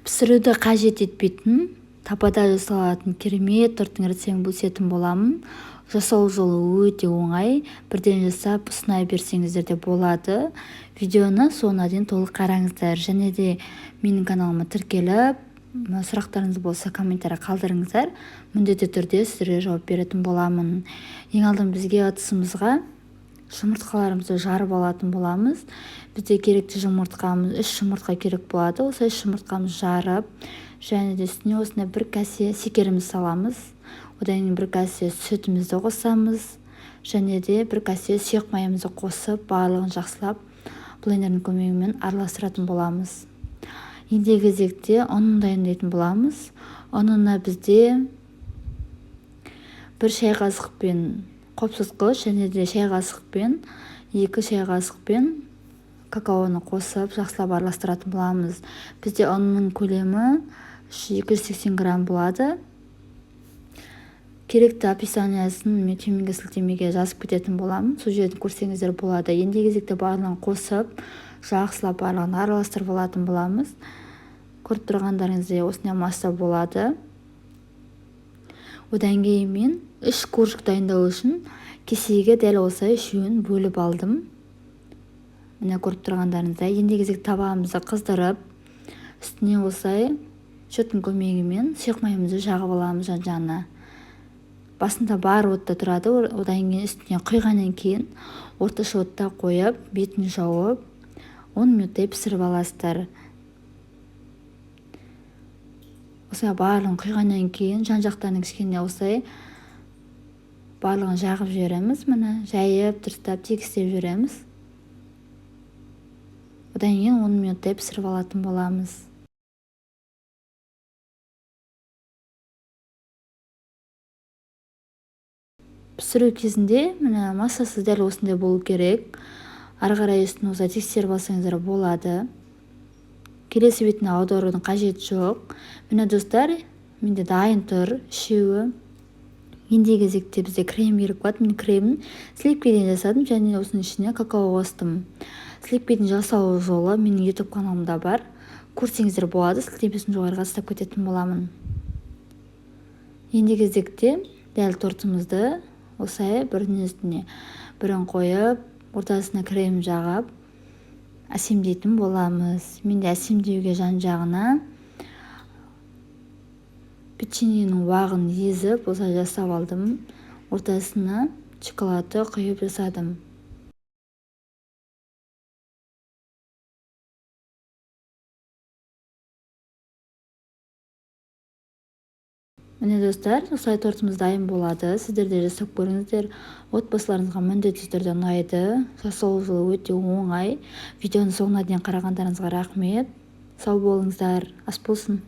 Пісіруді қажет етпейтін, табада жасалатын керемет торттың рецептін бөлісетін боламын. Жасау жолы өте оңай, бірден жасап ұсына берсеңіздер де болады. Видеоны соңына дейін толық қараңыздар. Және де менің каналыма тіркеліп, сұрақтарыңыз болса комментарий қалдырыңыздар. Міндетті түрде сіздерге жауап беретін боламын. Ең алдымен бізге ыдысымызға жұмыртқаларымызды жарып алатын боламыз. Бізде керекті жұмыртқамыз 3 жұмыртқа керек болады. Осы 3 жұмыртқамызды жарып, және де үстіне осындай бір кәсе шекерімізді саламыз. Одан кейін бір кәсе сүтімізді қосамыз. Және де бір кәсе сұйық майымызды қосып, барлығын жақсылап блендердің көмегімен араластыратын боламыз. Ендігі кезекте ұнын дайындайтын боламыз. Ұнына бізде бір шай қасықпен қопсытқыш және де шай қасықпен 2 шай қасықпен какаоны қосып жақсылап араластыратын боламыз. Бізде ұнның көлемі 280 грамм болады. Керекті описаниясын мен төменгі сілтемеге жазып кететін боламын. Сол жерден көрсеңіздер болады. Ендігі кезекте барлығын қосып, жақсылап барлығын араластырып алатын боламыз. Көріп тұрғандарыңыздай осындай масса болады. Одан кейін мен 3 коржик дайындау үшін кесеге дәл осылай үшеуін бөліп алдым. Міне көріп тұрғандарыңыздай. Ендігі кезекте табамызды қыздырып, үстіне осылай шөптің көмегімен сұйық майымызды жағып аламыз жан-жағына. Басында бар отта тұрады, одан кейін үстіне құйғаннан кейін орташа отта қойып, бетін жауып, 10 минуттай пісіріп аласыздар. Осылай барлығын құйғаннан кейін жан-жақтарын кішкене осылай барлығын жағып жібереміз. Міне жайып, дұрыстап тегістеп жібереміз. Одан кейін 10 минуттай пісіріп алатын боламыз. Пісіру кезінде міне массасы дәл осындай болу керек. Ары қарай үстін осылай тексеріп алсаңыздар болады. Келесі бетіне аударудың қажеті жоқ. Міне достар, менде дайын тұр үшеуі. Ендігі кезекте бізде крем керек болады. Мен кремін сливкеден жасадым және осының ішіне какао қостым. Сливкеден жасау жолы менің YouTube каналымда бар. Көрсеңіздер болады, сілтемесін жоғарыға тастап кететін боламын. Ендігі кезекте дәл тортымызды осылай бірінің үстіне бірін қойып, ортасына крем жағып әсемдейтін боламыз. Мен де әсемдеуге жан-жағына печеньенің уағын езіп осылай жасап алдым. Ортасына шоколадты құйып жасадым. Міне достар, осылай тортымыз дайын болады. Сіздер де жасап көріңіздер. Отбасыларыңызға міндетті түрде ұнайды. Жасау жолы өте оңай. Видеоның соңына дейін қарағандарыңызға рахмет. Сау болыңыздар. Ас болсын.